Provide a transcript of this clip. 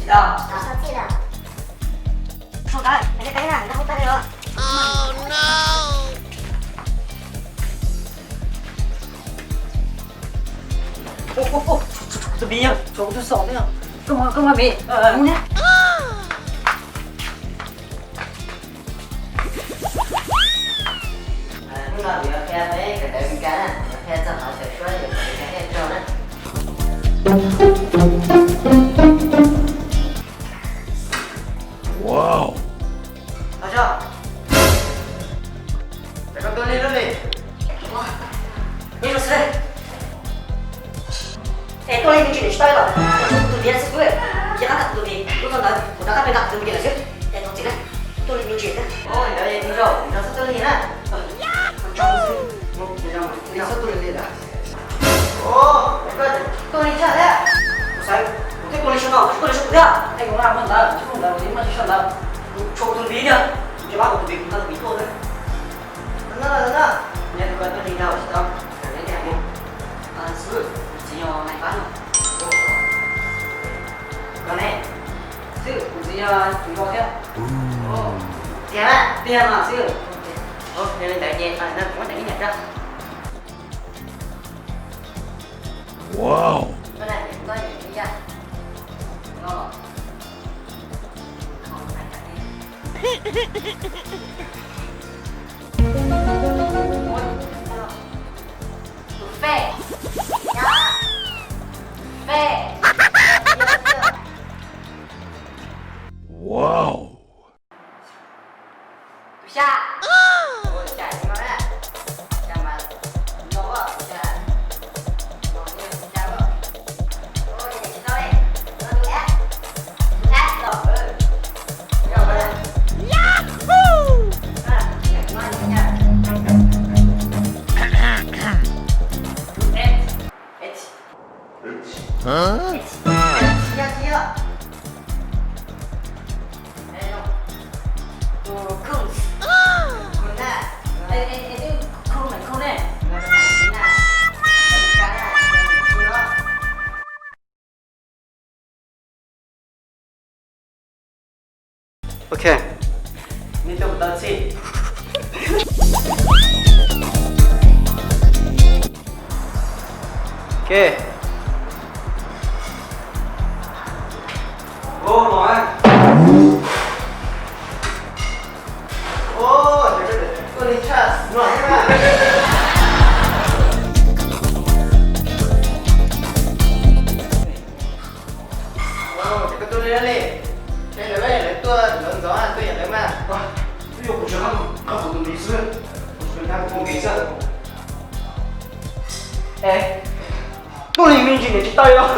Los, los sao txij lawm. Soo kawg, nqa qe na, nqa hauv tag li os. Tus Mim yog, tshuav kuv tus xom thiab. Koj maj, koj maj Mim, mus na. Hnub no kuv yuav qhia peb kawm ntawv Meskas na, yuav qhia txog qhov xyaum suab yog Meskas thiaj raug na. Wow. Thov tso. Peb koj tuaj lig lub li. Ua, nyob zoo xwb. Es tuaj li me ntsis niam tsis tau ib los, tus tus niam xwb xwb, ces qab kam tus tus niam lub txoj ntawd kuv rov qab peb nqa tus tus niam lawm xwb. Es tau txiv na, tuaj li me ntsis xwb. Ua, ntawd es nws zoo, nws zoo xwb tuaj li na. Nws zoo xwb, nws zoo xwb tuaj li li lawm. Ua, koj tuaj li tshaj thiab. Kuv xav kuv thiaj tuaj li saum no, koj tuaj li saum kuv thiab. Es kuv nqa mus ntawd, tsis muaj ntawd, kuv tsis muaj tsis saum ntawd. Kuv tshuav kuv tus Mim thiab, kuv tsis pab kuv tus Mim, kuv nqa tus Mim tuaj xwb. No no no, nyob tus koj tuaj li no tsis tau, kawm nyob tiag mus. Xwb, kuv txiv yog nais pab no. Koj ne? Xwb, kuv txiv yog txiv nkaus thiab. Tiag, tiag mas xwb. Yog li ntawd ces no kuv muab daim ib nyam rau. Wow. Wow. Ok. Nej tuaj kuv tau txhij. Ok. Ua, los. Ua, tuaj li tshaj no thiab na. Ces koj tuaj li li, es lawv, lawv tuaj ntxov ntxov tuaj yam lawv mas. Twb yog kuv tsis nqa kuv tus Mim xwb, kuv tsis nqa kuv tus Mim xwb. Es tuaj li me ntsis niam tsis tau li los.